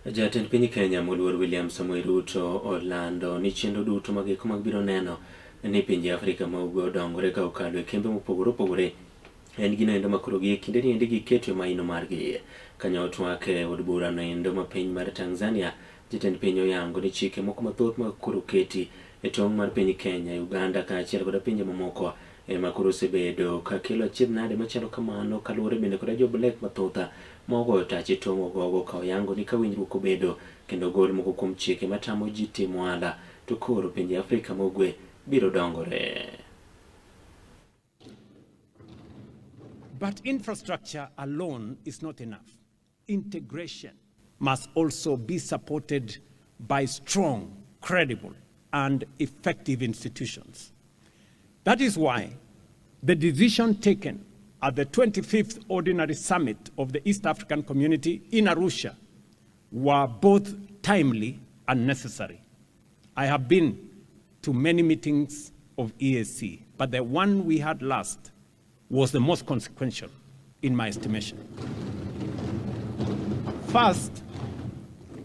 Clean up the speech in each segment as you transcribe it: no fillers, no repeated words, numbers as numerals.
Jatend piny Kenya moluor William Samoei Ruto olando ni chenro duto mag eko mag biro neno ni pinje Afrika ma ugwe odongore ka okalo e kembe mopogore opogore en gino endo makoro gi e kinde ni endi giketo e maino margi. Kanyo otwak e od bura no endo ma piny mar Tanzania, jatend piny oyango ni chike moko mathoth ma koro keti e tong' mar piny Kenya, Uganda kaachiel koda pinje mamoko ema koro osebedo ka kelo achiedh nade machalo kamano kaluwore bende koda jo Black mathoth ma ogoyo tach e tong' ogogo ka oyango ni ka winjruok obedo kendo ogol moko kuom chike matamo ji timo ohala to koro pinje Afrika ma Ugwe biro dongore. But infrastructure alone is not enough. Integration must also be supported by strong, credible, and effective institutions. That is why the decision taken at the 25th Ordinary Summit of the East African Community in Arusha were both timely and necessary. I have been to many meetings of EAC, but the one we had last was the most consequential in my estimation. First,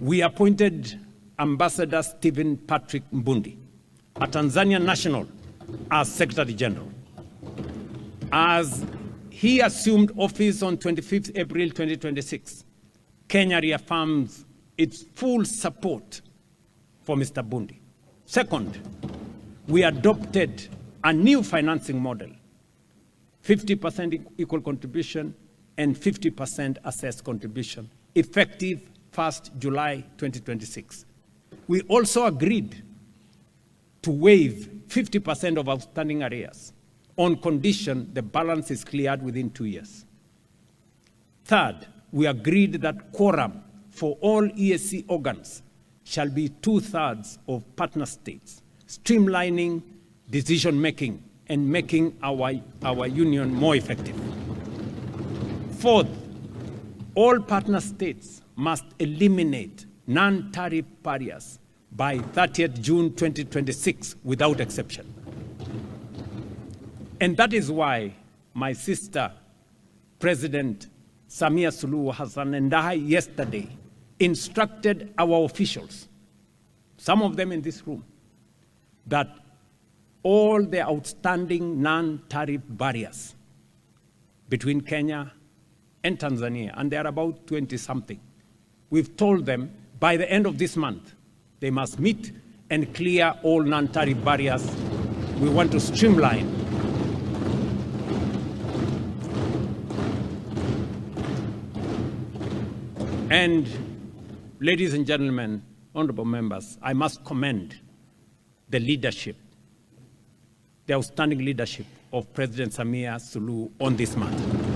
we appointed Ambassador Stephen Patrick Mbundi, a Tanzanian national, as Secretary General. As he assumed office on 25th April 2026, Kenya reaffirms its full support for Mr. Bundi. Second, we adopted a new financing model, 50% equal contribution and 50% assessed contribution, effective 1st July 2026. We also agreed to waive 50% of outstanding arrears on condition the balance is cleared within 2 years. Third, we agreed that quorum for all EAC organs shall be 2/3 of partner states, streamlining decision-making and making our union more effective. Fourth, all partner states must eliminate non-tariff barriers by 30th June 2026 without exception. And that is why my sister, President Samia Suluhu Hassan, and I yesterday instructed our officials, some of them in this room, that all the outstanding non-tariff barriers between Kenya and Tanzania, and they are about 20-something, we've told them by the end of this month, they must meet and clear all non-tariff barriers. We want to streamline. And ladies and gentlemen, honorable members, I must commend the leadership, the outstanding leadership of President Samia Suluhu on this matter.